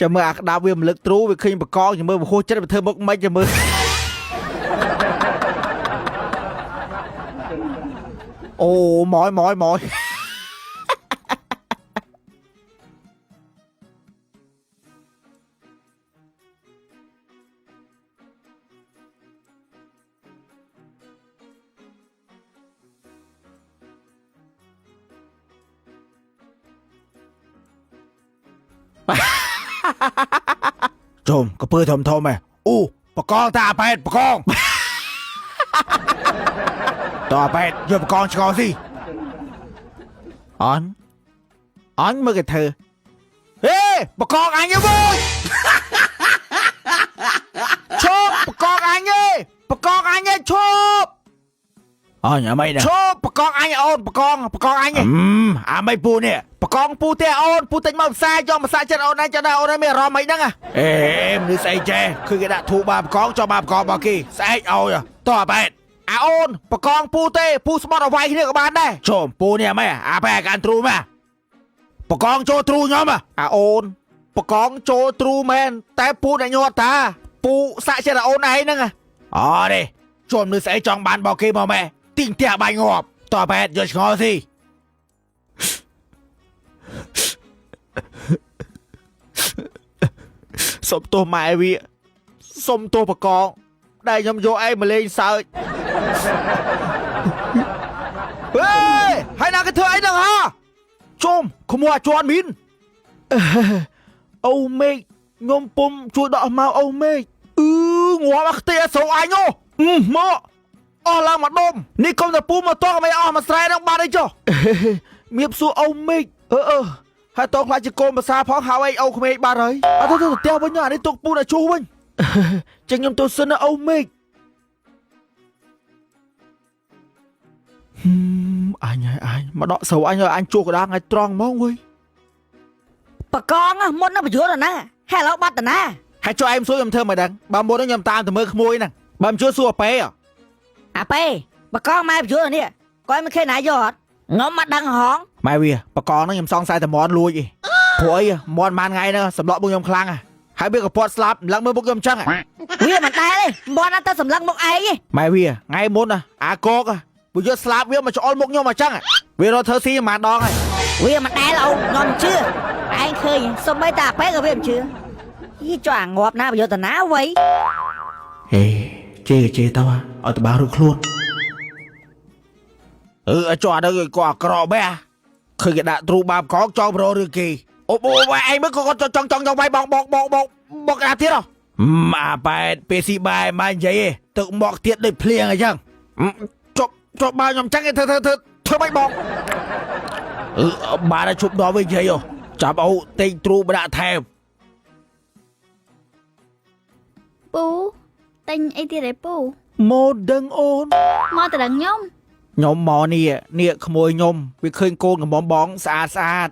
ចាំមើលអាក្តាប់វាមលឹកទ្រូវាឃើញបកងចាំមើលវាហួសចិត្តវាធ្វើមុខមិនចាំមើលអូម៉យម៉យម៉យ ជុំកពើធំធំហ៎អូបកងតាអាប៉ែតបកងតអាប៉ែតយកបកងឆ្កងស៊ីអញអញមើលគេធ្វើហេបកងអញឯងមួយឈប់បកងអញឯងបកងអញឯងឈប់ អញអាម៉េចណា ឈប់បកងអញអូនបកងបកងអញឯង អាម៉េចពូនេះ បកងពូទេអូនពូទិញមកផ្សាយយកមកសាក់ចិត្តអូនឯងចឹងដែរអូនឯងមានអារម្មណ៍អីហ្នឹងហ៎ អេមនុស្សស្អីចេះគឺគេដាក់ធូបបាបកងចោលបាបកងរបស់គេស្អែកឲ្យតោះអាប៉ែត អាអូនបកងពូទេពូស្មត់ឲ្យវាយគ្នាក៏បានដែរ ជុំពូនេះអាម៉េចអាប៉ែតកាន់ទ្រូម៉ាបកងចូលទ្រូខ្ញុំ អាអូនបកងចូលទ្រូមែនតែពូអ្នកញ័រតាពូសាក់ចិត្តអាអូនឯងហ្នឹងហ៎ អរេជុំមនុស្សស្អីចង់បានរបស់គេមកម៉ែទីងផ្ទះបាញ់ងាប់តោះអាប៉ែតយកឆ្ងល់ស៊ី សុំទោសម៉ែវាសុំទោសបកងដែលខ្ញុំយកឯងមកលេងសើចហេហើយណាគេធ្វើអីហ្នឹងហ៎ជុំក្មួយអាជន់មីនអូមេឃខ្ញុំពុំជួយដកមកអូមេឃអឺងាប់អាខ្ទេចអសូវអញអូមកអស់ឡើងមកដុំនេះកុំតែពូមកតោះមិនអស់មកស្រែហ្នឹងបាត់អីចុះ មៀបសួរអូមេឃអឺអឺហើយតោះខ្លាចជាកូនភាសាផងហៅអីអូក្មេងបាត់ហើយអត់ទៅទៅផ្ទះវិញអានេះទុកពូអ្នកជួវិញ ចឹងខ្ញុំទៅសិនណាអូមេឃហឹមអញហើយអញមកដកស្រូវអញឲ្យអញជួកដាថ្ងៃត្រង់ហ្មងវិញ បកងមុននឹងបញ្យល់ដល់ណាហើយឥឡូវបាត់តាណា ហើយចុះឯងសួរខ្ញុំធ្វើមិនដឹងបើមុនហ្នឹងខ្ញុំតាមទៅមើលក្មួយហ្នឹងបើមិនជួយសួរអាប៉េហ៎ អាប៉េបកងម៉ែបញ្យល់នេះគាត់មិនឃើញណាយកអត់ងំមកដឹងហង ម៉ែវាបកងហ្នឹងខ្ញុំសង្ស័យតែមន់លួចឯងព្រោះអីមន់ប៉ុន្មានថ្ងៃហ្នឹងសម្លក់មុខខ្ញុំខ្លាំងហ่ะហើយវាក៏ពាត់ស្លាប់ម្លឹងមើលមុខខ្ញុំចឹងហ่ะ វាមិនដែលទេមន់ទៅសម្លឹងមុខឯងទេ ម៉ែវាថ្ងៃមុនណាអាកកវាយកស្លាបវាមកឆ្អល់មុខខ្ញុំអញ្ចឹងវារត់ធ្វើស៊ីប្រហែលដងហើយ វាមិនដែលអូងំជឿឯងឃើញសំបីតាអាប៉េក៏វាមិនជឿយីចុះអាងាប់ណាបញ្យល់តាណាវៃ ហេជេរជេរទៅឲ្យតបារួចខ្លួន អឺឲ្យចុះអាហ្នឹងក៏អាក្រក់បែឃើញគេដាក់ទ្រូបាបកងចង់ប្ររឿងគេ អូអូឯងមើលក៏ចង់ចង់ចង់វាយបងបងបងបងបងកណាទៀតហ៎ អាប៉ែតពេលស៊ីបាយមកនិយាយទឹកមកទៀតដូចភ្លៀងអញ្ចឹង ជប់ជប់បើខ្ញុំចឹងធ្វើធ្វើធ្វើធ្វើមិនបង អឺបានតែជប់ដល់វិញនិយាយចាប់អូទិញទ្រូបដាក់ថែម ពូទិញអីទៀតឯពូ មកដឹងអូន មកតដឹងខ្ញុំ ខ្ញុំមកនេះនេះក្មួយខ្ញុំវាឃើញកូនកំបំបងស្អាតស្អាត